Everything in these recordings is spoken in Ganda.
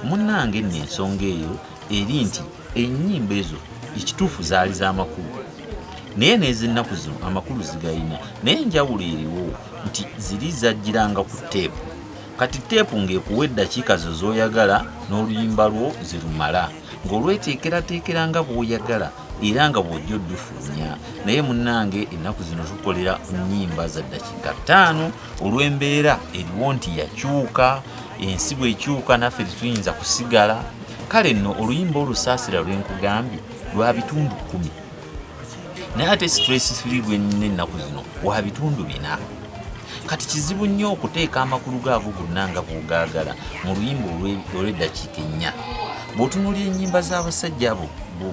Munnange nno ensonga eyo eri nti ennyimba ezo ekituufu zaali z'amakulu, naye n'ezennaku zino amakulu zigayina, naye enjawulo eriwo nti ziri zajjiranga ku teepu. Kati teepu ng'ekuwa eddakiika zo z'oyagala n'oluyimba lwo zirumala, ng'olweteekerateekera nga bw'oyagala era nga bw'ojja oddufulumya. Naye munnange ennaku zino tukolera ku nnyimba za ddakiika 5 olw'embeera eriwo nti yakyuka, ensi bw'ekyuka naffe tetuyinza kusigala. Kale nno oluyimba olusaasira lwe nkugambye lwa bitundu 10, naye ate stress free lwe nnina ennaku zino wa bitundu 4. Kati kizibu nnyo okuteeka amakulu gaago gonna nga bw'ogaagala mu luyimba olw'eddakiika 4. Bw'otunuulira ennyimba z'abasajja abo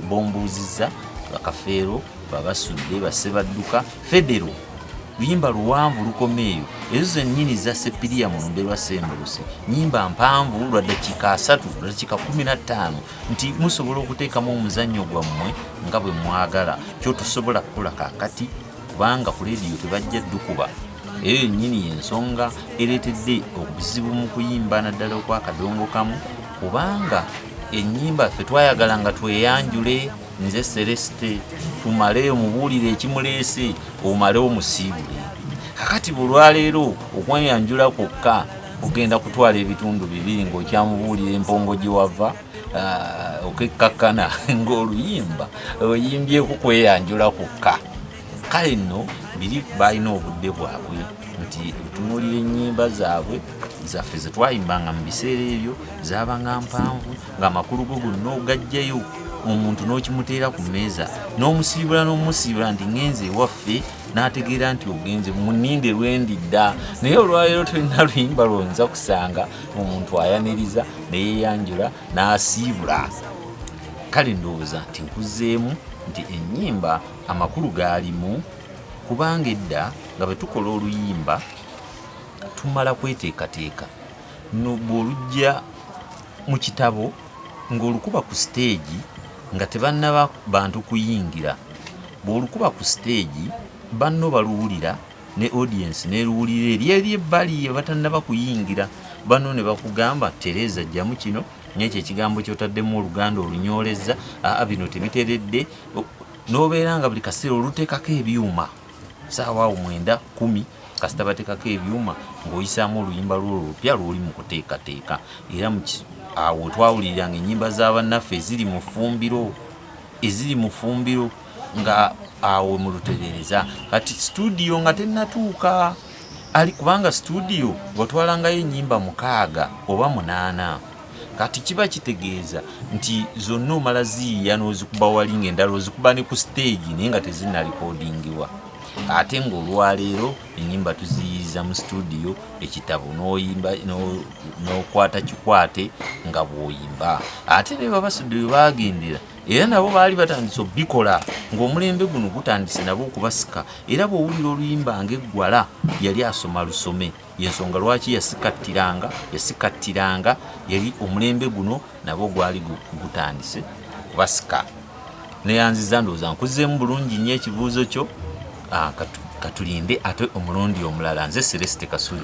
bombuuzizza, Bakafeero, Babasudde, Bassebadduka, Federo, luyimba luwanvu lukoma eyo. Ezo zennyini za Ssepiriya mu lumbe lwa Ssembulusi nnyimba mpanvu lwa ddakiika 3, lwa ddakiika 15, nti musobola okuteekamu omuzannyo gwammwe nga bwe mwagala. Kyotosobola kukola kaakati kubanga ku leediyo tebajja ddukuba. Eyo yennyini y'ensonga ereetedde obuzibu mu kuyimba naddala okw'akadongo kamu, kubanga ennyimba ffe twayagala nga tweyanjule, nze Celeste, tumale omubuulire ekimuleese, omale omusiibule. Kakati bulwaleero okweyanjula kwokka kugenda kutwala ebitundu 2 ng'okyamubuulira empongo gye wava, okekkakkana ng'oluyimba oyimbyeko kweyanjula kwokka. Kale nno biri balina obudde bwabwe nti otunuulira ennyimba zaabwe zaffe ze twayimbanga mu biseera ebyo zaabanga mpanvu ng'amakulu go gonna ogajjayo, omuntu n'okimuteera ku mmeeza n'omusiibula n'omusiibula nti ŋŋenze ewaffe, n'ategeera nti ogenze muninde lwendidda. Naye olwaleero tolina luyimba lw'oyinza kusanga omuntu ayaniriza ne yeeyanjula n'asiibula. Kale ndowooza nti nkuzzeemu nti ennyimba amakulu gaalimu, kubanga edda nga bwe tukola oluyimba tumala kweteekateeka. No bw'olujja mu kitabo ng'olukuba ku siteegi nga tebannaba bantu kuyingira, bw'olukuba ku siteegi banno baluwulira ne audience n'eruwulira eri eri ebbali abatannaba kuyingira, banno ne bakugamba tereeza ggyamu kino n'ekyo ekigambo ky'otaddemu Oluganda olunyoolezza, aa bino tebiteredde, n'obeera nga buli kaseera oluteekako ebyuma saawa awo 9, 10 kasita bateekako ebyuma ng'oyisaamu oluyimba lwo olupya lw'oli mu kuteekateeka. Era awo twawuliriranga ennyimba za bannaffe eziri mu ffumbiro, eziri mu ffumbiro nga awo mu lutereereza. Kati situdiyo nga tennatuuka ali, kubanga situdiyo watwalangayo ennyimba 6 oba 8. Kati kiba kitegeeza nti zonna omala ziyiiya n'ozikuba wali ng'endala ozikuba ne ku siteegi naye nga tezinnalikodingibwa. Ate ng'olwaleero ennyimba tuziyiiza mu situdiyo, ekitabo n'oyimba n'okwata kikwate nga bw'oyimba. Ate ne Babasudde we baagendera era nabo baali batandise obikola ng'omulembe guno gutandise nabo okubasika. Era bw'owulira oluyimba ng'eggwala yali asoma lusome, y'ensonga lwaki yasikattiranga, yasikattiranga, yali omulembe guno nabo gwali gutandise kubasika. Neyanziza, ndowooza nkuzzeemu bulungi nnyo ekibuuzo kyo. Katulinde ate omulundi omulala. Nze Celeste Kasule.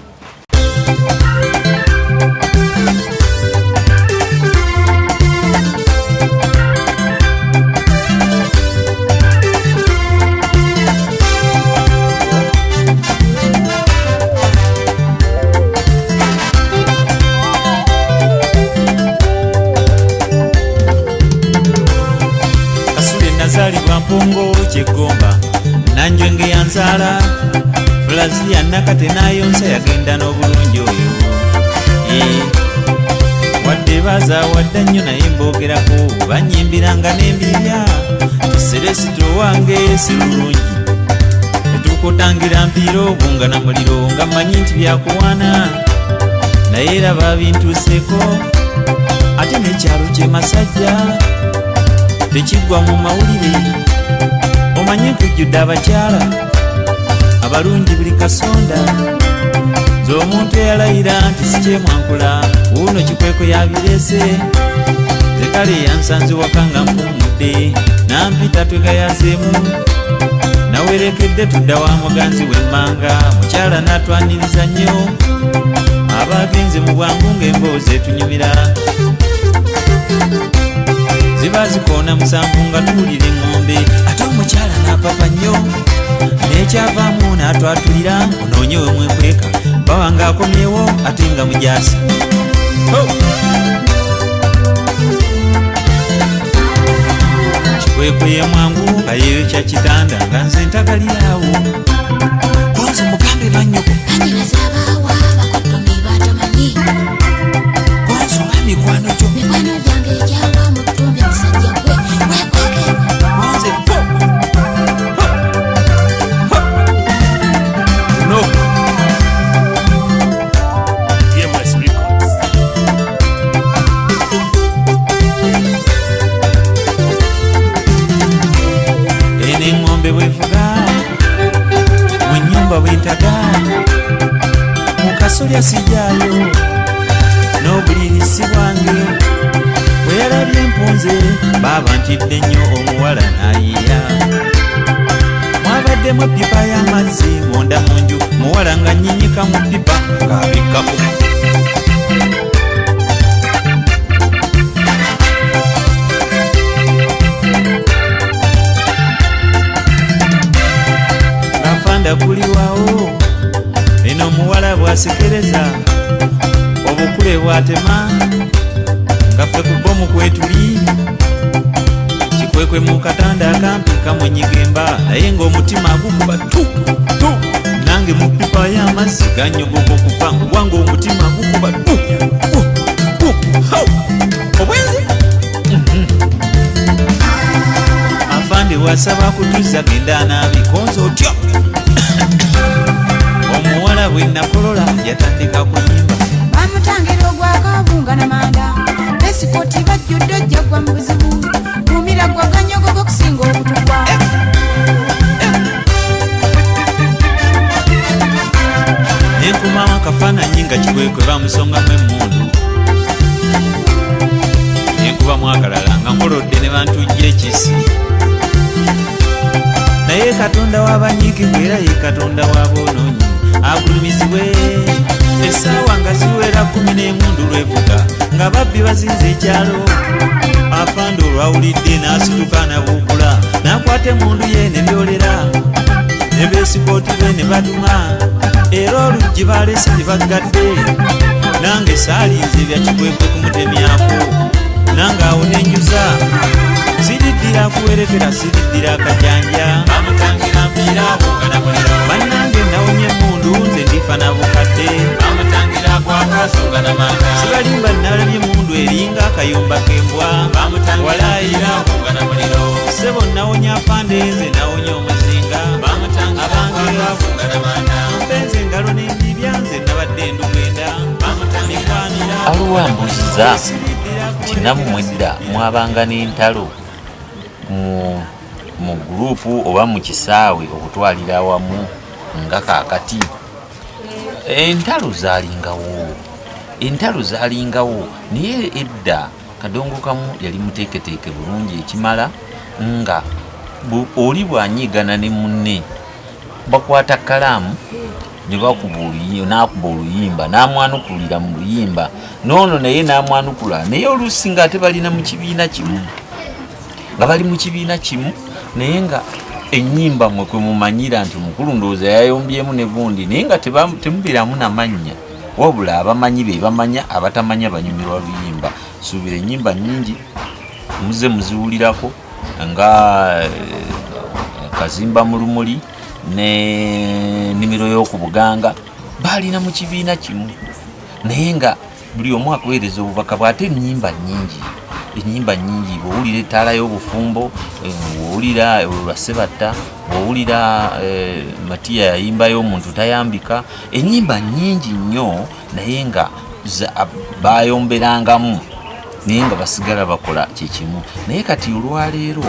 Kasule nazaalibwa Mpongo Kyegomba, Nanjwenge yanzaala, Fulaziya Nakate n'ayonsa yagenda n'obulungi oyo. Wadde bazaawadda nnyo naye mboogerako, banyimbiranga n'embibya Kiseresito wange si lulungi, etukutangira mpiira obunga na muliro nga mmanyi nti byakuwaana, naye era babintuuseeko. Ate n'ekyalo kye Masajja tekiggwa mu mawulire, omanye nkujjudde abakyala abalungi buli kasonda. Nze omuntu eyalayira nti sikyemwankula, wuuno kikweko yabireese. Nze kale yansanze waka nga mpummudde, nampita twegayazeemu, nawerekedde tudda wa muganzi w'emmanga. Mukyala n'atwaniriza nnyo, abagenze mu bwangu ng'emboozi etunyumira. Ziba zikoona 7 nga tuwulira eŋŋombe. Ate omukyala n'apapa nnyo, n'ekyavaamu n'atwatulira, onoonye we mwekweka, bawa ng'akomyewo ate nga mujaasi. Ho! Kikwekwe ye mwangu nga yeeyokya kitanda, nga nze ntagaliraawo. Konze mugambe bannyoko. Bannyinaze abaawa bakoddomi batamanyi. Konze oba mikwano gyo. Mikwano gyange egyawa mu ttumbi musajja gwe weekweke. Konze ho! Ho! Ho! No. DMS Records. Eno eŋŋombe bwevuga mu nnyumba bwentaga, mu kasolya sijaayo, n'obuliri si bwange. Bwe yalabye empunze baaba ntidde nnyo, omuwala n'ayiya. Mwabaddemu eppipa y'amazzi munda mu nju, muwala nga nnyinyika mu ppipa ng'abikkako. Ng'afanda kuliwawo eno omuwala bw'asekereza obukule bw'atema, nga ffe ku bbomu kwetuli. Kikwekwe mu katanda akampi kamunyiga emba, naye ng'omutima gukuba tu tu. Nange mu ppipa y'amazzi ganyogoka okufa, ngwange omutima gukuba tu tu tu. Ho! Obwenzi! Afande bw'asaba kutuzza genda anaabikonza otyo. Omuwala bwe nakolola yatandika kuyimba. Bamutangira ogwakabunga namanda, besikoti bajjudde ojja gwa mu buzibu, gumira gwa ganyogogo okusinga obutukwa. Nenkumawo akafaananyi nga Kikwekwe bamusongamu emmundu, nenkubamu akalala nga nkolodde ne bantujja ekisi. Naye Katonda w'abanyiikivu era ye Katonda w'aboonoonyi agulumizibwe. Essaawa nga ziwera 11 lwevuga nga babbi bazinze ekyalo. Afande olwawulidde n'asituka n'abuukula, n'akwata emmundu ye ne byolera, ne beesikooti be ne baduma, era oluggi baalese tebaggadde. Nange saalinze bya Kikwekwe kumutemyako, nange awo nenjuza. Siriddira kuwerekera, siriddira akajanja. Bamutangira mpiira abunga muliro. Bannange nawonye emmundu, nze ndifa na bukadde. Bamutangira gwakasunga na manda. Sibalimba, nalabye emmundu eringa akayumba k'embwa. Bamutangira Walaayi. mpiira abunga na muliro. Ssebo nawonye afande, nze nawonye omuzinga. Bamutangira Abange gwakasunga na manda. mpenze engalo n'endibya, nze nabadde ndugenda. Bamutangira mpiira. Aliwo ambuuziza nti nammwe edda mwabanga n'entalo mu gurupu oba mu kisaawe okutwalira awamu nga kaakati? Entalo zaalingawo, entalo zaalingawo, naye edda Kadongo Kamu yali muteeketeeke bulungi ekimala nga oli bw'anyiigana ne munne bakwata kalaamu ne bakuba oluyimba, n'akuba oluyimba n'amwanukulira mu luyimba, n'ono naye n'amwanukula, naye oluusi ng'ate balina mu kibiina kimu, nga bali mu kibiina kimu, naye nga ennyimba mwe kwe mumanyira nti omukulu ndowooza yayombyemu ne gundi, naye nga temubeeramu na mannya, wabula abamanyi be bamanya, abatamanya banyumirwa luyimba. Suubira ennyimba nnyingi muze muziwulirako nga Kazimba mu Lumuli ne Nnimiro y'oku Buganga, baalina mu kibiina kimu, naye nga buli omu akuweereza obubaka bwe. Ate ennyimba nnyingi, ennyimba nnyingi. Bw'owulira Ettaala y'Obufumbo, bw'owulira olwa Ssebatta, bw'owulira Matiya yayimbayo Omuntu Tayambika, ennyimba nnyingi nnyo, naye nga bayomberangamu, naye nga basigala bakola kyekimu. Naye kati olwaleero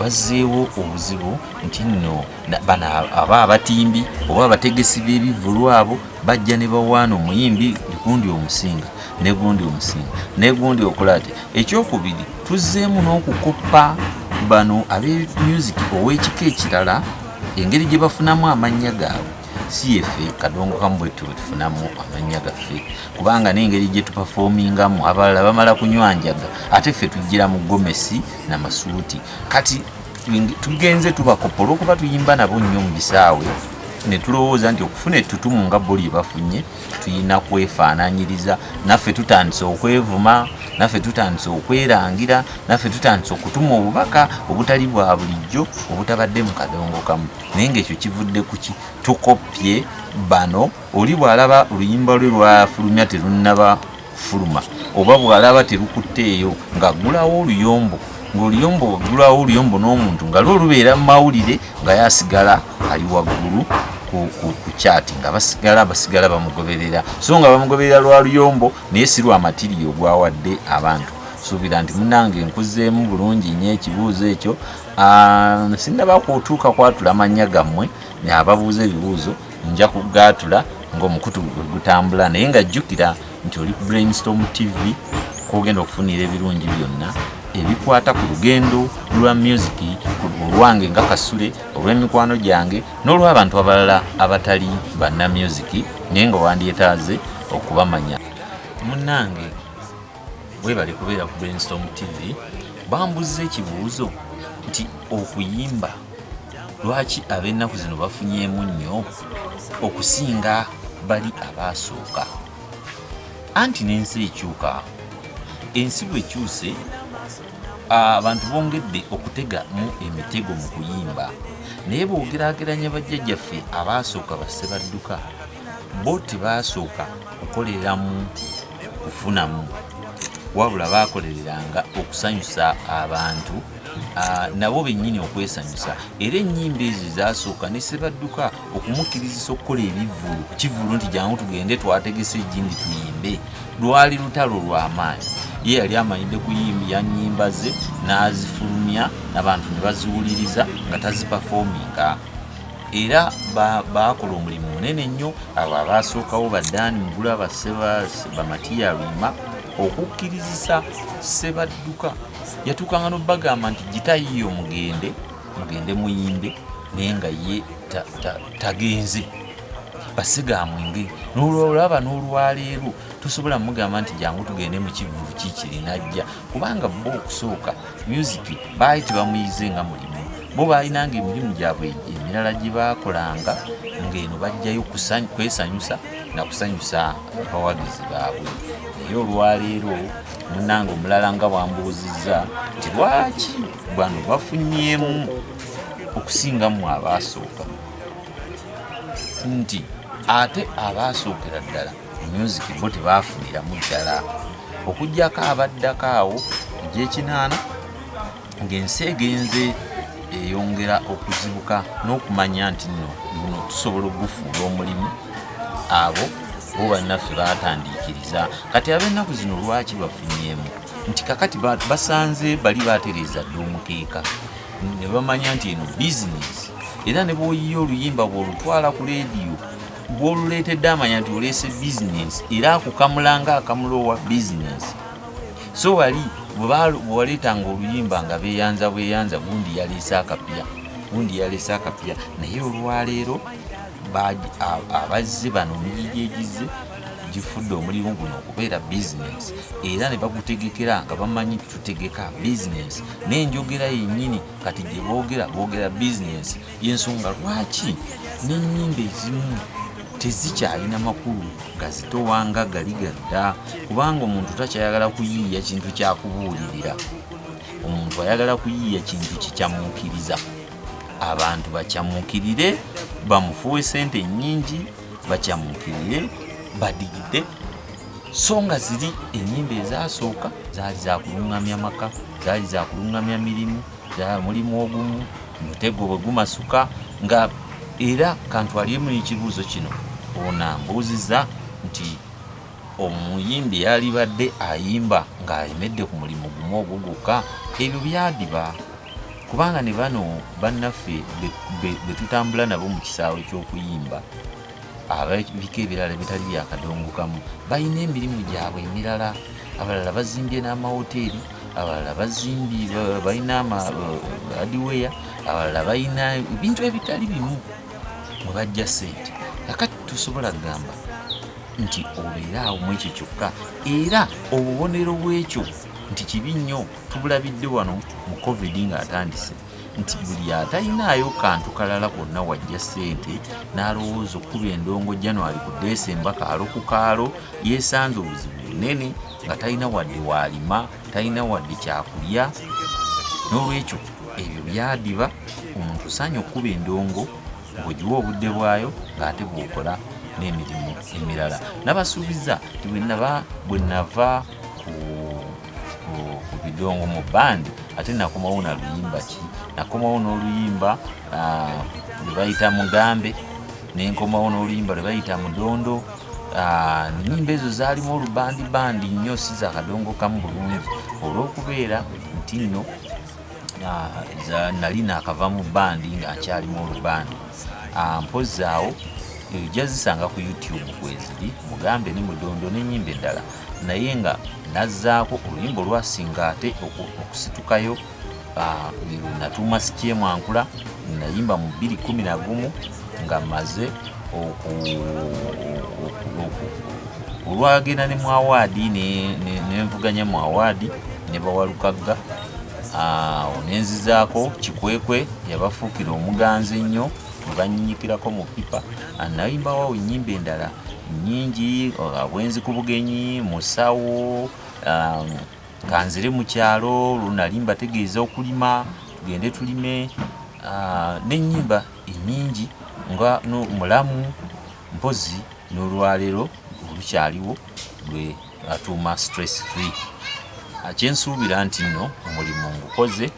bazzeewo obuzibu nti nno bano aba abatimbi oba abategesi b'ebivvulu abo bajja ne bawaana omuyimbi gundi omusinga ne gundi omusinga ne gundi okola ati. Ekyokubiri, tuzzeemu n'okukoppa bano abe music ow'ekika ekirala, engeri gye bafunamu amannya gaabwe. Si yeffe kadongo kamu bwettu bwetufunamu amannya gaffe, kubanga n'engeri gye tupafoomingamu abalala bamala kunywa njaga, ate ffe tujjira mu gomesi namasuuti. Kati tugenze tubakopa olwokuba tuyimba nabo nnyo mu bisaawe, ne tulowooza nti okufuna ettutumu nga bo lye bafunye tulina kwefaananyiriza. Naffe tutandise okwevuma, naffe tutandise okwerangira, naffe tutandise okutuma obubaka obutali bwa bulijjo obutabadde mu kadongo kamu. Naye ngaekyo kivudde kuki? Tukopye bano. Oli bw'alaba oluyimba lwe lwafulumya terunnaba kufuluma, oba bw'alaba terukutteeyo, ng'aggulawo oluyombo, ng'oluyombo aggulawo oluyombo n'omuntu nga lwo lubeera mu mawulire, nga yasigala ali waggulu ku kyati, nga basigala bamugoberera, so nga bamugoberera lwa luyombo naye si lwa matiriyo gwawadde abantu. Suubira nti munange nkuzeemu bulungi nnyo ekibuuzo ekyo. Sinnaba kutuuka kwatula mannya gammwe ababuuza ebibuuzo, nja kugaatula ng'omukutu gwe gutambula, naye nga jjukira nti oli ku Brainstorm TV kwogenda okufunira ebirungi byonna ebikwata ku lugendo lwa music olwange nga Kasule, olw'emikwano gyange n'olw'abantu abalala abatali banna music naye nga wandyetaaze okubamanya. Munnange webale kubeera ku Brainstorm TV. Bambuza ekibuuzo nti okuyimba lwaki ab'ennaku zino bafunyeemu nnyo okusinga bali abaasooka? Anti n'ensi ekyuka, ensi bwekyuse abantu bongedde okutegamu emitego mu kuyimba. Naye bw'ogeraageranya bajjajjaffe abaasooka bassebadduka, bo tebaasooka kukoleramu kufunamu, wabula baakolereranga okusanyusa abantu, nabo bennyini okwesanyusa. Era ennyimba ezo zasooka ne Ssebadduka okumukkirizisa okukola ebivvulu, kivvulu nti jangu tugende twategese egindi tuyimbe, lwali lutalo lw'amaanyi. Ye yali amanyidde kuyimbya nnyimba ze n'azifulumya abantu ne baziwuliriza nga tazipafoominga. Era baakola omulimu munene nnyo abo abaasookawo, baddaani Mugula, Bamatiya Lwima, okukkirizisa Ssebadduka. Yatuukanga n'obagamba nti gita yiyo mugende mugende muyimbe, naye nga ye tagenze basiga mwenge. N'olwolaba n'olwaleero tosobola mugamba nti jangu tugende mu kivvulu kikiri najja, kubanga bo okusooka music baali tebamuyize nga mulimu. Bo baalinanga emirimu gyabwe emirala gye baakolanga, ng'eno bajjayo kwesanyusa na kusanyusa abawagizi baabwe. Naye olwaleero munnange omulala nga bwambuuzizza nti lwaki bano bafunyeemu okusinga mmwe abaasooka, nti ate abaasookera ddala music bo tebaafuniramu ddala, okuggyako abaddako awo egy'ekinaana ng'ensi egenze eyongera okuzibuka n'okumanya nti nno guno tusobola okugufuula omulimu. Abo bo bannaffe baatandiikiriza. Kati ab'ennaku zino lwaki bafunyeemu? Nti kakati basanze bali batereeza dda omukeeka ne bamanya nti eno bizinesi, era ne bw'oyiya oluyimba bw'olutwala ku leediyo gw'oluleetedde amanya nti oleese bizinesi, era akukamula nga akamula owa bizinesi. So wali bwe waleetanga oluyimba nga beeyanza bweyanza, gundi yaleese akapya, gundi yaleese akapya. Naye olwaleero abazze bano emigigi egizze gifudde omulimu guno okubeera bizinesi, era ne bagutegekera nga bamanyi tutegeka bizinesi, n'enjogera yennyini kati gye boogera boogera bizinesi. Y'ensonga lwaki n'ennyimba ezimu tezikyalina makulu gazitowa nga gali gadda, kubanga omuntu takyayagala kuyiiya kintu kyakubuulirira, omuntu ayagala kuyiiya kintu kikyamuukiriza. Abantu bakyamuukirire bamufuwe sente nnyingi, bakyamuukirire badigide. So nga ziri ennyimba ezasooka zaali zakulungamya maka, zaali zakulungamya mirimu, mulimu ogumu mutego bwe gumasuka. Nga era kantwaliremu n'ekibuuzo kino ono ambuuzizza nti omuyimbi yalibadde ayimba ng'ayemedde ku mulimu gumu ogwo gwokka, ebyo byadiba. Kubanga ne bano bannaffe be tutambula nabo mu kisaawe ky'okuyimba ab'ebika ebirala ebitali bya kadongo kamu balina emirimu gyabwe emirala, abalala bazimbye n'amawoteeri, abalala bazimbye balina hardware, abalala balina ebintu ebitali bimu mwe bajja ssente. Kakati tosobola kugamba nti obeere awo mu ekyo kyokka, era obubonero bw'ekyo nti kibi nnyo tubulabidde wano mu covid ng'atandise, nti buli atalinaayo kantu kalala konna wajja ssente n'alowooza okukuba endongo January ku Desemba kaalo ku kaalo, yeesanze obuzibu bunene nga talina wadde waalima, talina wadde kyakulya. N'olwekyo ebyo byadiba, omuntu osaanye okukuba endongo ng'ogiwa obudde bwayo ng'ate bw'okola n'emirimu emirala. Nabasuubiza nti bwe nava ku bidongo mu bandi, ate nakomawo na luyimba ki? Nakomawo n'oluyimba lwe bayita Mugambe, nenkomawo n'oluyimba lwe bayita Mudondo. Ennyimba ezo zaalimu olubandibandi nnyo, si za kadongo kamu bulungi, olw'okubeera nti nno nali naakava mu bandi nga nkyalimu olubandi. Mpozzi awo ojja zisanga ku YouTube kweziri, Mugambe ne Mudondo n'ennyimba endala, naye nga nazzaako oluyimba olwasinga ate okusitukayo, natuuma Sikyemwankula, nayimba mu 2011 nga mmaze olwagenda ne mu awaadi, nenvuganya mu awaadi ne Bawalukagga. Awo nenzizaako Kikwekwe, yabafuukira omuganzi ennyo ne banyinyikirako mu pipa. Nayimbawo ennyimba endala nnyingi, Obwenzi ku bugenyi, Musawo, Kanzire mu kyalo, lunali mbategeeza okulima, tugende tulime, n'ennyimba ennyingi nga Mulamu, mpozi n'olwaleero olukyaliwo lwe atuuma Stress Free. Kyensuubira nti nno omulimu ngukoze,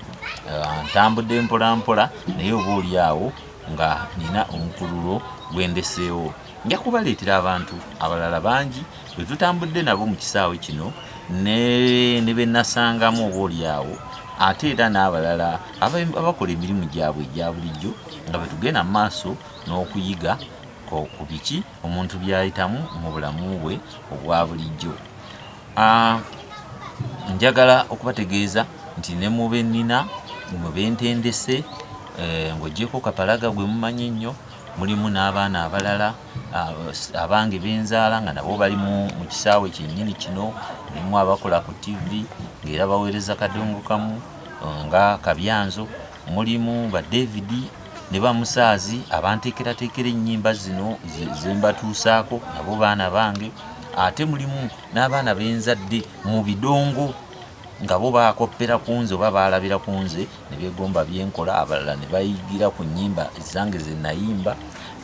ntambudde mpola mpola, naye oba oli awo nga nina omukululo gwendeseewo. Nja kubaleetera abantu abalala bangi bwe tutambudde nabo mu kisaawe kino ne be nasangamu oba oli awo, ate era n'abalala abakola emirimu gyabwe egya bulijjo nga bwe tugenda mu maaso n'okuyiga ku biki omuntu by'ayitamu mu bulamu bwe obwa bulijjo. Njagala okubategeeza nti ne mu be nnina, mu be ntendese, ng'oggyeko Kapalaga gwe mumanyi ennyo, mulimu n'abaana abalala abange benzaala nga nabo bali mu kisaawe kyennyini kino. Mulimu abakola ku TV ng'era baweereza kadongo kamu nga Kabyanzo, mulimu ba David ne bamusaazi abanteekerateekera ennyimba zino ze mbatuusaako, nabo baana bange. Ate mulimu n'abaana benzadde mu bidongo nga bo bakoppera ku nze oba baalabira ku nze ne beegomba byenkola, abalala ne bayigira ku nnyimba zange ze nayimba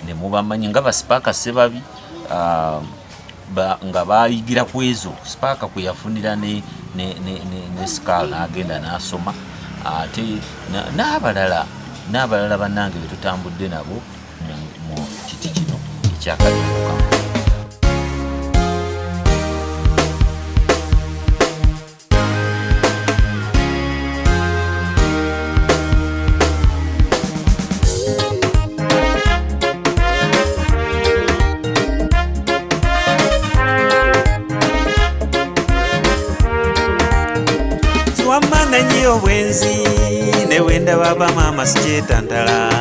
ne mubamanyi nga ba Sipaaka Ssebabi, nga bayigira ku ezo Sipaaka kwe yafunira ne Sikaal n'agenda n'asoma, ate n'abalala bannange be tutambudde nabo mu kiti kino ekyakadongo. Wamma obwenzi ne wendaba bamaama sikyetantala,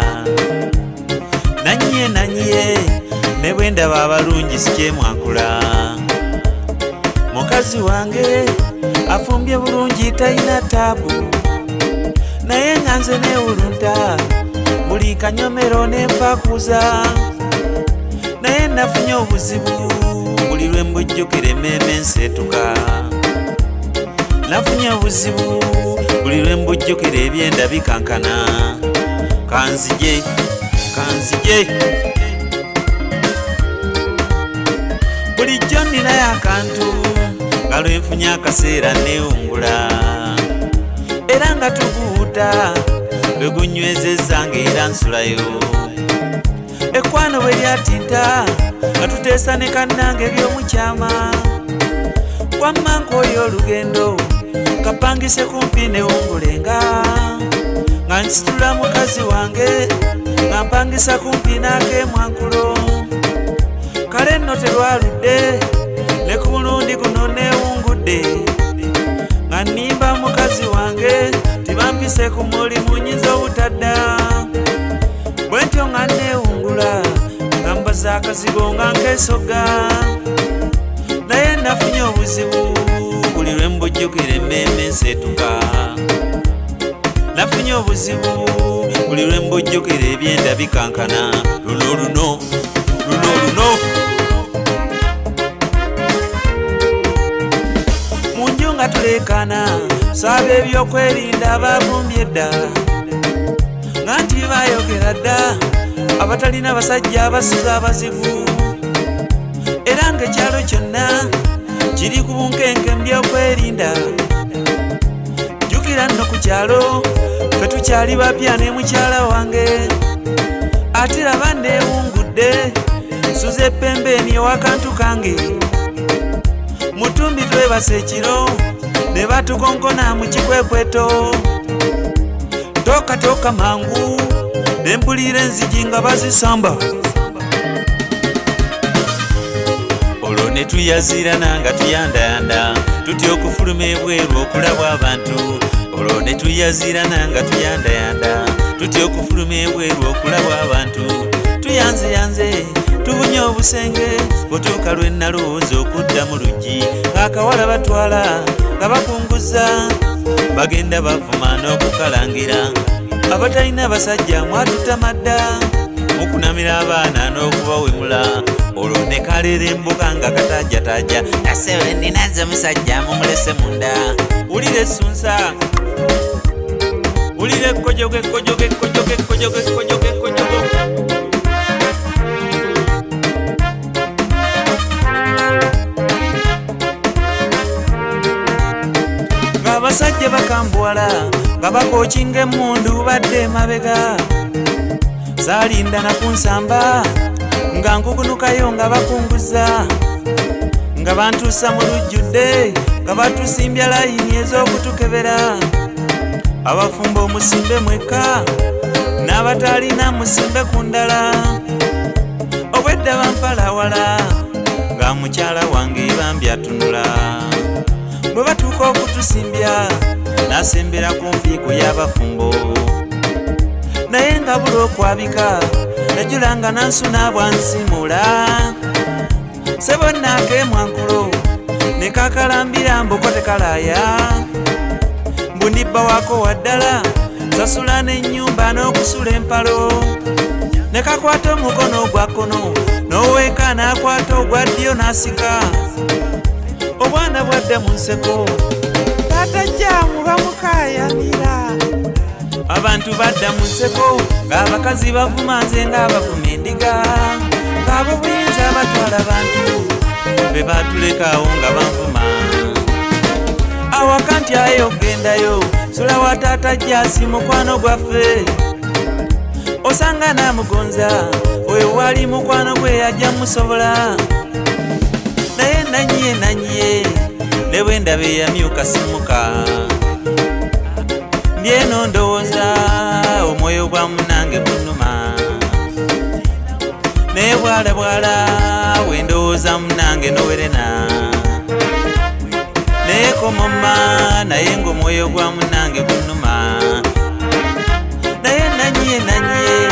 nanyiye nanyiye ne bwendaba abalungi sikyemwankula. Mukazi wange afumbye bulungi talina taabu, naye nga nze neewulunta buli kanyomero nenfakuza, naye nafunye obuzibu buli lwe mbujjukira emmeeme nseetuka. Nafunye obuzibu buli lwe mbujjukira ebyenda bikankana. Kanzije kanzije bulijjo nninayo akantu nga lwe nfunye akaseera neewungula, era nga tuguuta lwe gunywezezza ng'era nsulayo. Ekkwano bwe lyatinta nga tuteesa ne kannange eby'omukyama, wamma nkooye olugendo kapangise kumpi newungulenga, nga nsitula mukazi wange nga mpangisa kumpi n'ak'emwankulo. Kale nno terwaludde ne ku mulundi guno neewungudde, nga nnimba mukazi wange tibampise ku mulimu nnyinza obutadda. Bwe ntyo nga neewungula nga mbaza Bansuza akazigo nga nkeesogga, naye nafunye obuzibu. Buli lwe mbujjukira emmeeme nseetuka. Nafunye obuzibu, buli lwe mbujjukira ebyenda bikankana. Luno luno luno luno mu nju nga tuleekaana, saaba ebyokwerinda bagumbye dda, nga nti baayogera dda abatalina basajja abasuza abazigu, era ng'ekyalo kyonna kiri ku bunkenke mu byokwerinda. Jjukira nno ku kyalo ffe tukyali bapya ne mukyala wange, ate raba neewungudde nsuza epembeeni ewakantu kange. Mutumbi twebasa ekiro ne batukonkona mu kikwekweto. Tooka tooka mangu ne mpulira enzigi nga bazisamba, olwo ne tuyazirana nga tuyandayanda tutya okufuluma ebweru okulabwa abantu. Olwo ne tuyazirana nga tuyandayanda tutya okufuluma ebweru okulabwa abantu. Tuyanzeyanze tubunye obusenge, butuuka lwe nalowooza okudda mu luggi ng'akawala batwala nga bakunguza, bagenda bavuma n'okukalangira. Abatalina basajja mwatutamadda mukunamira abaana n'okubawemula. Olwo ne kalerembuka nga katajjataja, nasewe ninaze musajja mumulese munda. Wulira essunsa, wulira ekkojogo, ekkojogo, ekkojogo, ekkojogo, ekkojogo, ekkojogo. Ng'abasajja bakambuwala nga bakookinga emmundu badde emabega, saalinda na kunsamba nga nkukunukayo nga bakunguza, nga bantuusa mu lujjudde nga batusimbya layini ez'okutukebera. Abafumbo musimbe mwekka, n'abatalina musimbe ku ndala. Obwedda bampalawala nga mukyala wange bambi atunula. Bwe batuuka okutusimbya nasembera kumpi ku y'abafumbo, naye nga bula okwabika najula nga nansuna bwansimula. Sebo naakeemwankulo ne kakalambira mbuko tekalaaya, mbu ndibba wako waddala sasula n'ennyumba n'okusula empalo. Ne kakwata omukono ogwa kkono n'oweeka n'akwata ogwa ddyo n'asika. Obwana bwadda mu nseko, taata jaamu bamukaayanira. Abantu badda mu nseko ng'abakazi bavuma nze ng'abavuma endiga, ng'ab'obuyinza batwala bantu be batulekaawo nga banvuma. Awaka ntyayo okugendayo sula wa taata jasi mukwano gwaffe, osanga namugonza oyo wali mukwano gwe yajja musobola. Naye nanyiye nanyiye ne bwe ndaba eyamyuka simuka, ndi eno ndowooza omwoyo gwa munange gunnuma. Naye bwala bwala we ndowooza munange nowerena, naye komoma naye ng'omwoyo gwa munange gunnuma. Naye nanyiye nanyiye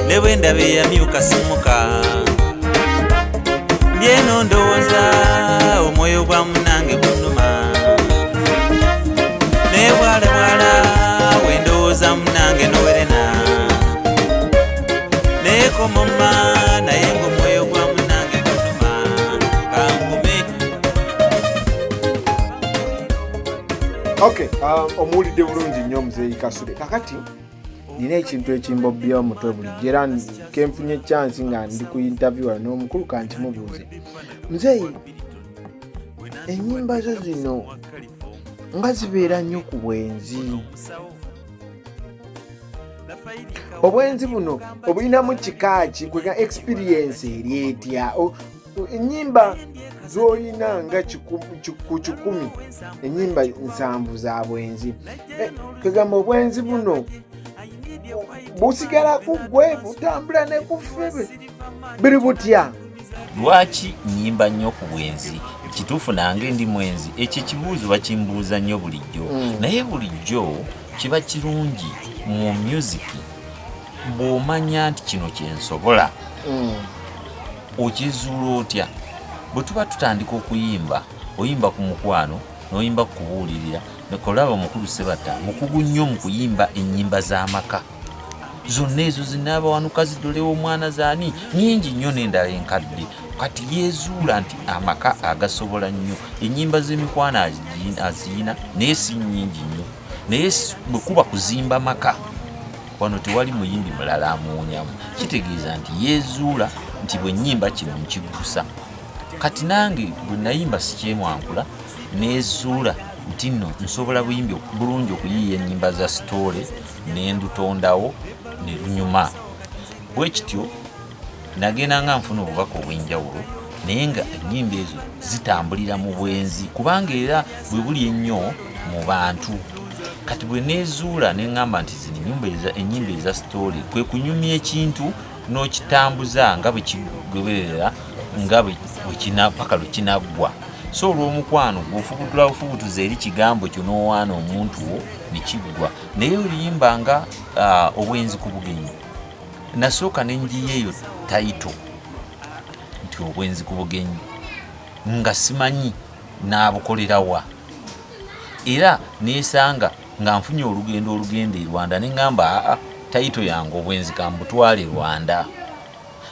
ne bwe ndaba eyamyuka simuka, ndi eno ndowooza omwoyo gwa munange gunnuma. Naye bwala bwala we ndowooza munange nowerena, naye komoma naye ng'omwoyo gwa munange gunnuma. Kangume. Okay, omuwulidde bulungi nnyo muzeeyi Kasule. Kakati nina ekintu ekimbobbya omutwe bulijjo, era kenfunye chance nga ndi ku interview wano n'omukulu, kankimubuuze. Muzeeyi, ennyimba zo zino nga zibeera nnyo ku bwenzi. Obwenzi buno obulinamu kika ki? Kwega experience eri etya? Ennyimba z'olina nga ku 100, ennyimba 70 za bwenzi. Kwegamba obwenzi buno busigala ku ggwe, butambula ne ku ffe, biri butya? Lwaki nnyimba nnyo ku bwenzi? Kituufu nange ndi mwenzi, ekyo ekibuuzo bakimbuuza nnyo bulijjo. Naye bulijjo kiba kirungi mu music bw'omanya nti kino kyensobola. Okizuula otya? Bwe tuba tutandika okuyimba, oyimba ku mukwano, n'oyimba ku kubuulirira. Olaba omukulu Sebatta mukugu nnyo mu kuyimba ennyimba z'amaka zonna ezo zinaabawanuka zidolewo omwana zaani nyingi nnyo n'endala enkadde. Kati yeezuula nti amaka agasobola nnyo ennyimba z'emikwano aziyina, naye si nnyingi nnyo. Naye bwe kuba kuzimba maka, wano tewali muyimbi mulala amuwonyamu. Kitegeeza nti yeezuula nti bwe nnyimba kino nkiggusa. Kati nange bwe nayimba sikyemwankula, nezuula nti nno nsobola buyimbi bulungi okuyiiya ennyimba za sitoole ne ndutondawo ne lunyuma. Bwe kityo nagenda nga nfuna obubaka obw'enjawulo, naye nga ennyimba ezo zitambulira mu bwenzi, kubanga era bwe buli ennyo mu bantu. Kati bwe neezuula ne ŋŋamba nti zino ennyimba eza sitoole kwe kunyumya ekintu n'okitambuza nga bwe kigoberera nga bwe paka lwe kinaggwa. So olw'omukwano gw'ofubutula bufubutuza eri kigambo kyo n'owaana omuntu wo ne kiggwa. Naye oluyimba nga obwenzi ku bugenyi, nasooka ne njiya eyo tayito nti obwenzi ku bugenyi, nga simanyi naabukolera wa, era neesanga nga nfunye olugendo olugenda e Rwanda ne ŋŋamba aa tayito yange obwenzi kambutwale Rwanda,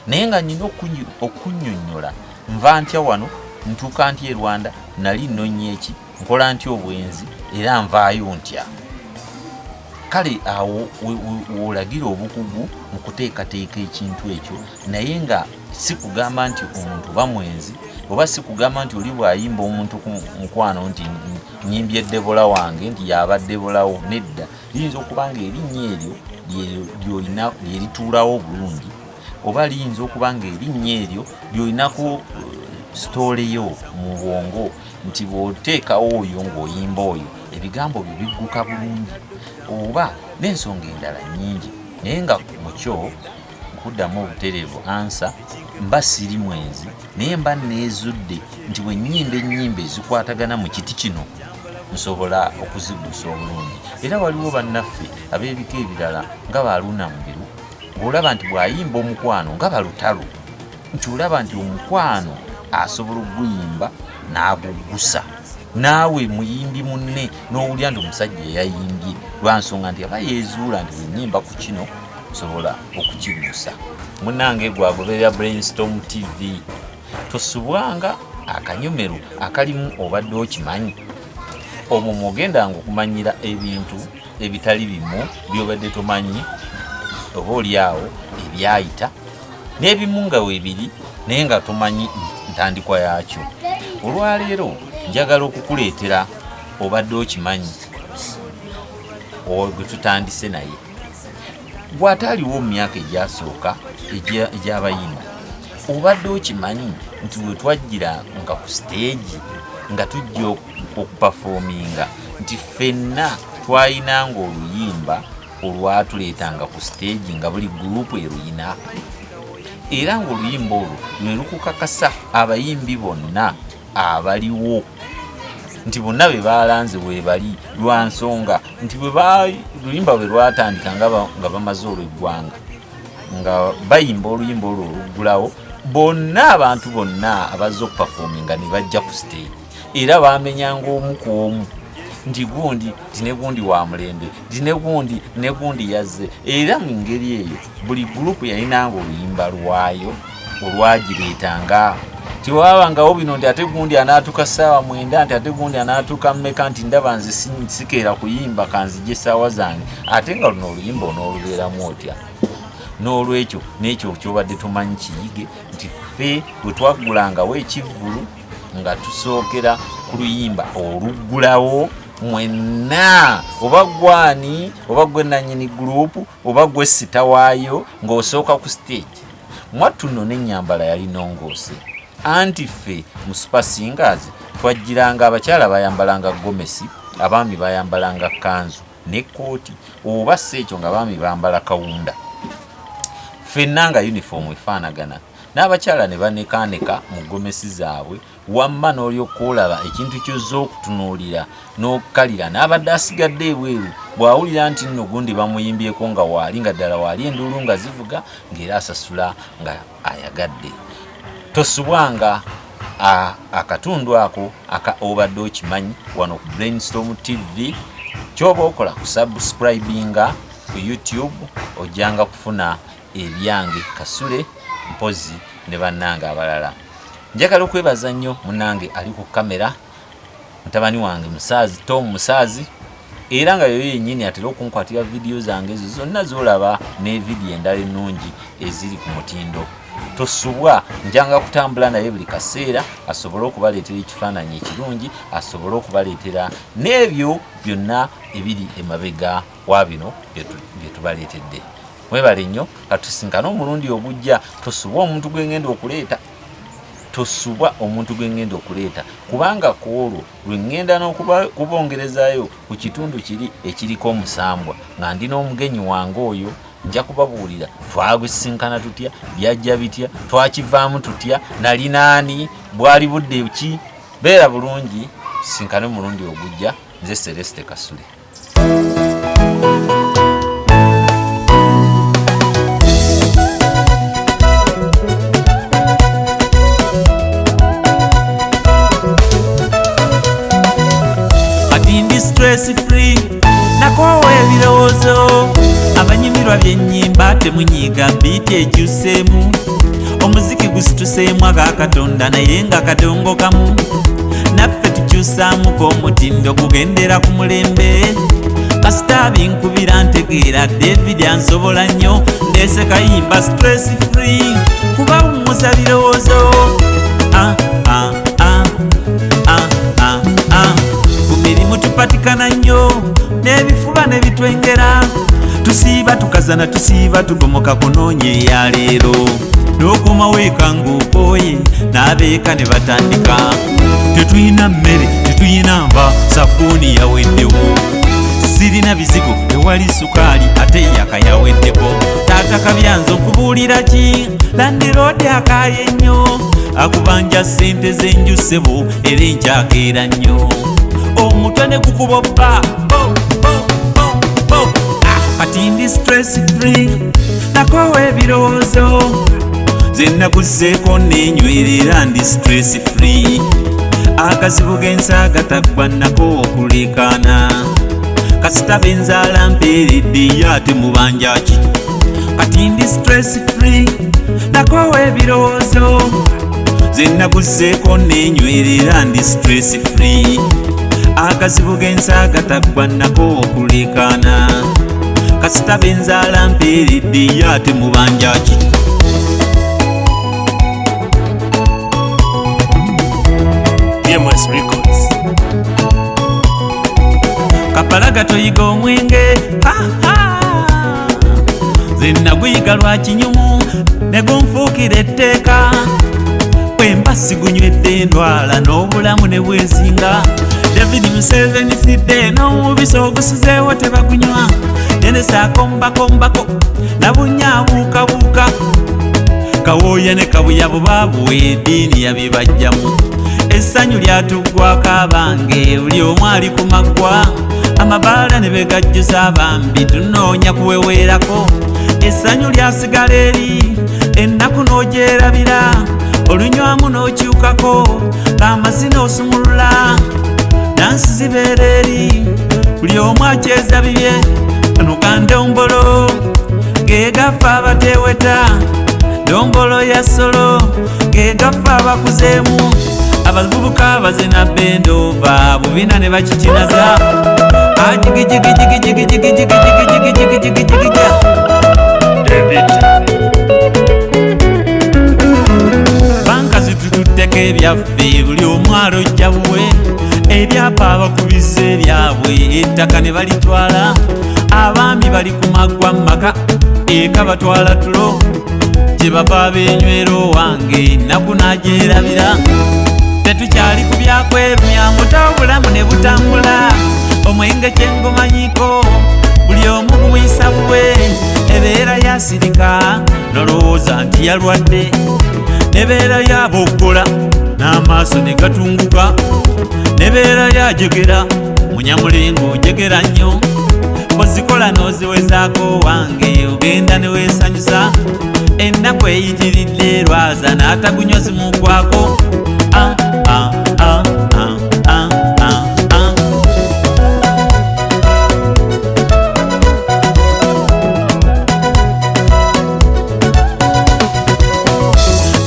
naye nga nnina okunnyonnyola nva ntya wano, ntuuka ntya e Rwanda, nali nnonye eki, nkola ntya obwenzi, era nvaayo ntya. Kale awo w'olagira obukugu mu kuteekateeka ekintu ekyo, naye nga si kugamba nti omuntu oba mwenzi, oba si kugamba nti oli bw'ayimba omuntu ku mukwano nti nnyimbye Debola wange nti y'aba Debolawo. Nedda, liyinza okuba nga erinnya eryo ly'olina lye lituulawo obulungi, oba liyinza okuba nga erinnya eryo ly'olinako sitoole yo mu bwongo nti bw'oteekawo oyo ng'oyimba oyo ebigambo byo bigguka bulungi, oba n'ensonga endala nnyingi. Naye nga mukyo nkuddamu obutereevu ansa, mba siri mwenzi, naye mba neezudde nti bwe nnyimba ennyimba ezikwatagana mu kiti kino nsobola okuziggusa obulungi. Era waliwo bannaffe ab'ebika ebirala nga ba Luna Mubiru, ng'olaba nti bw'ayimba omukwano nga balutalo, nti olaba nti omukwano asobola okuguyimba n'aguggusa, naawe muyimbi munne n'owulira nti omusajja yayimbye, lwa nsonga nti aba yeezuula nti bwe nnyimba ku kino nsobola okukiggusa. Munnange gwagoberera Brainstorm TV, tosubwanga akanyomero akalimu obadde okimanyi, omwo mw'ogendanga okumanyira ebintu ebitali bimu by'obadde tomanyi, oba oli awo ebyayita n'ebimu nga weebiri naye nga tomanyi ntandikwa yaakyo. Olwaleero njagala okukuleetera obadde okimanyi gwe tutandise naye, gw'ataaliwo mu myaka egyasooka egy'abayimbi. Obadde okimanyi nti we twajjira nga ku siteegi nga tujja okupafoominga nti ffenna twayinanga oluyimba olwatuleetanga ku siteegi nga buli gurupu eruyina, era ng'oluyimba olwo lwe lukukakasa abayimbi bonna abaliwo nti bonna be baalanze weebali, lwa nsonga nti luyimba bwe lwatandika nga bamaze olw'eggwanga nga bayimba oluyimba olwo oluggulawo, bonna abantu bonna abazze okupafoominga ne bajja ku siteegi, era baamenyanga omu ku omu nti gundi nti ne gundi wa mulembe nti ne gundi ne gundi yazze. Era mu ngeri eyo buli gurupu yalinanga oluyimba lwayo olwagireetanga. Tewabangawo bino nti ate gundi anaatuuka ssaawa 9, nti ate gundi anaatuuka mmeka, nti ndaba nze sikeera kuyimba kanzije essaawa zange, ate nga luno oluyimba onoolubeeramu otya. N'olwekyo n'ekyo ky'obadde tomanyi kiyige nti ffe bwe twaggulangawo ekivvulu nga tusookera ku luyimba oluggulawo mwenna, oba gwani oba gwe nannyini gurupu oba gwe sita waayo, ng'osooka ku stage. Mwattu nno n'ennyambala yali nongoose, anti ffe mu Super Singers twajjiranga abakyala bayambalanga gomesi, abaami bayambalanga kkanzu n'ekkooti, oba si ekyo nga baami bambala kawunda, ffenna nga yunifoomu efaanagana, n'abakyala ne banekaaneka mu gomesi zaabwe. Wamma n'olyoka olaba ekintu ky'ozze okutunuulira n'okkalira, n'abadde asigadde ebweru bw'awulira nti nno gundi bamuyimbyeko nga waali, nga ddala waali enduulu nga zivuga, ng'era asasula nga ayagadde. Tosubwanga akatundu ako aka obadde okimanyi wano ku Brainstorm TV. Kyoba okola kusubscribinga ku YouTube, ojjanga kufuna ebyange Kasule mpozi ne bannange abalala. Njagala okwebaza nnyo munnange ali ku kamera, mutabani wange Musaazi, Tom Musaazi, era nga yoyo yennyini atera okunkwatira vidiyo zange ezo zonna z'olaba ne vidiyo endala ennungi eziri ku mutindo. Tosubwa, njanga kutambula naye buli kaseera asobole okubaleetera ekifaananyi ekirungi, asobole okubaleetera n'ebyo byonna ebiri emabega wa bino bye tubaleetedde. Mwebale nnyo, katusinkane omulundi ogujja. Tosubwa omuntu gwe ngenda okuleeta, tosubwa omuntu gwe ngenda okuleeta, kubanga ku olwo lwe ngenda n'okubongerezaayo ku kitundu kiri ekiriko omusambwa, nga ndi n'omugenyi wange oyo. Nja kubabuulira twagusisinkana tutya, byajja bitya, twakivaamu tutya, nali naani, bwali budde ki. Beera bulungi, tusinkane omulundi ogujja. Nze Celeste Kasule. Kati ndi stress free, nakoowa ebirowoozo, abanyumirwa byennyimba temunyiiga, biiti ekyuseemu, omuziki gusituseemu aga Katonda naye nga kadongo kamu, naffe tukyusaamuko omutindo gugendera ku mulembe. Kasita binkubira ntegeera David ansobola nnyo, ndeese kayimba stress free kubawummuza birowoozo. Ah, ah, ah, ah, ah, ah. Ku mirimu tupatikana nnyo n'ebifuba ne bitwengera, tusiiba tukazana, tusiiba tugomoka kunoonya eya leero, n'okomawo eka ng'okooye n'abeeka ne batandika. Tetulina mmere, tetulina nva, sabbuuni yaweddewo, sirina bizigo, tewali sukaali ate yaka yaweddeko. Taata Kabyanzo nkubuulira ki, landiroodi akaaye nnyo, akubanja ssente z'enju ssebo era enkyakeera nnyo, omutwe ne gukuboppa bo bo bo bo. Kati ndi stress free, nakoowa ebirowoozo, nze nakuzeeko neenywerera, ndi stress free. Akazibu g'ensi agataggwa nako okuleekaana, kasita benzaala mpeeredde ye ate mubanja ki. Kati ndi stress free, nakoowa ebirowoozo, nze nakuzeeko neenywerera, ndi stress free. Akazibu g'ensi agataggwa nako okuleekaana, kasita benzaala mpeeredde ye ate mubanja ki. BMS Records. Kapalaga toyiga omwenge, ha ha, nze naguyiga lwa kinyumu ne gunfuukira etteeka, bwe mba sigunywedde ndwala n'obulamu ne bwezinga. David Museveni fidde n'omubisi ogusuzeewo tebagunywa, Dennis akombakombako nabunya abuukabuuka, Kawooya ne Kabuya bubaabwe eddiini yabibajjamu. Essanyu lyatuggwako abange buli omu ali ku maggwa, amabaala ne begajjuza abambi tunoonya kuweweerako. Essanyu lyasigala eri ennaku n'ogyerabira, olunywamu n'okyukako ng'amazina osumulula, dansi zibeera eri buli omu akyeza bibye. Kano ka ndombolo ge gafa abateeweta, ndombolo ya solo ge gafa abakuzeemu, abavubuka bazina bendova bubina ne bakikinaza. Ajigijigijigijigijigijigijigijigijigija. David. Banka zitututteko ebyaffe buli omu alojja buwe, ebyapa abakubiza ebyabwe ettaka ne balitwala, abaami bali ku maggwa mu maka eka batwala tulo, gye bava beenywera owange ennaku n'agyerabira. Tetukyali ku byakwerumya muto obulamu ne butambula, omwenge kye ngumanyiko buli omu gumuyisa buwe, ebeera yasirika nolowooza nti yalwadde, nebeera yaboggola n'amaaso ne gatunguka, nebeera yajegera munyamulengo ojegera nnyo, bw'ozikola Bw'ozikola n'oziwezaako wange ogenda ne weesanyusa. Ennaku eyitiridde erwaza n'atagunywa zimuggwako. Ah, ah, ah, ah, ah, ah, ah.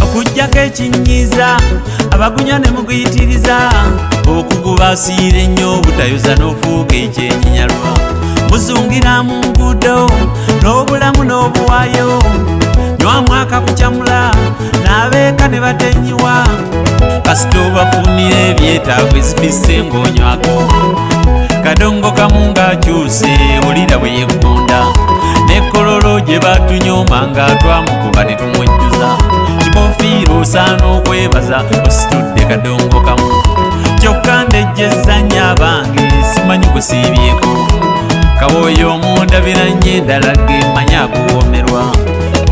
Okuggyako ekinyiiza abagunywa ne muguyitiriza, okugubasiira ennyo obutayoza n'ofuuka ekyenyinyalwa. Muzungira mu nguudo n'obulamu n'obuwaayo, nywamu akakukyamula n'abeeka ne batenyiwa. Kasita obafunira ebyetaago ezifisse ng'onywako. Kadongo kamu ng'akyuse wulira bwe yeggunda, n'ekkololo gye batunyooma nga twamukuba ne tumwejjuza. Kikofiira osaana okwebaza ositudde kadongo kamu. Kyokka ndejjezza nnyo abange simanyi kusiibyeko. Kawoyo omundabira nnyo endala ge mmanyi akuwoomerwa.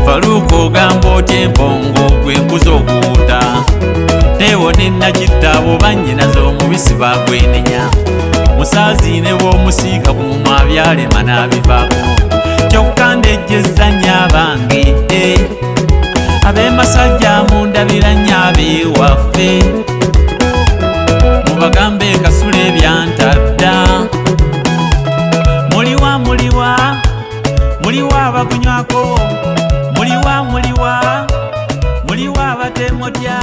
Faluuka ogamba otya empongo gwe nkuza okuwuuta. Teewo ne Nakitta abo bannyinaze omubisi bagwenenya. Musaazi ne bw'omusiiga ku mumwa byalema n'abivaako. Kyokka ndejjezza nnyo abange, eh. Ab'e Masajja mundabira nnyo ab'ewaffe. Mubagambe Kasule byantadda. Muliwa muliwa, muliwa abagunywako. Muliwa muliwa, muliwa abatemotya.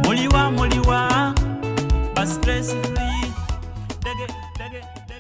Muliwa muliwa, ba stress free. Dege dege dege.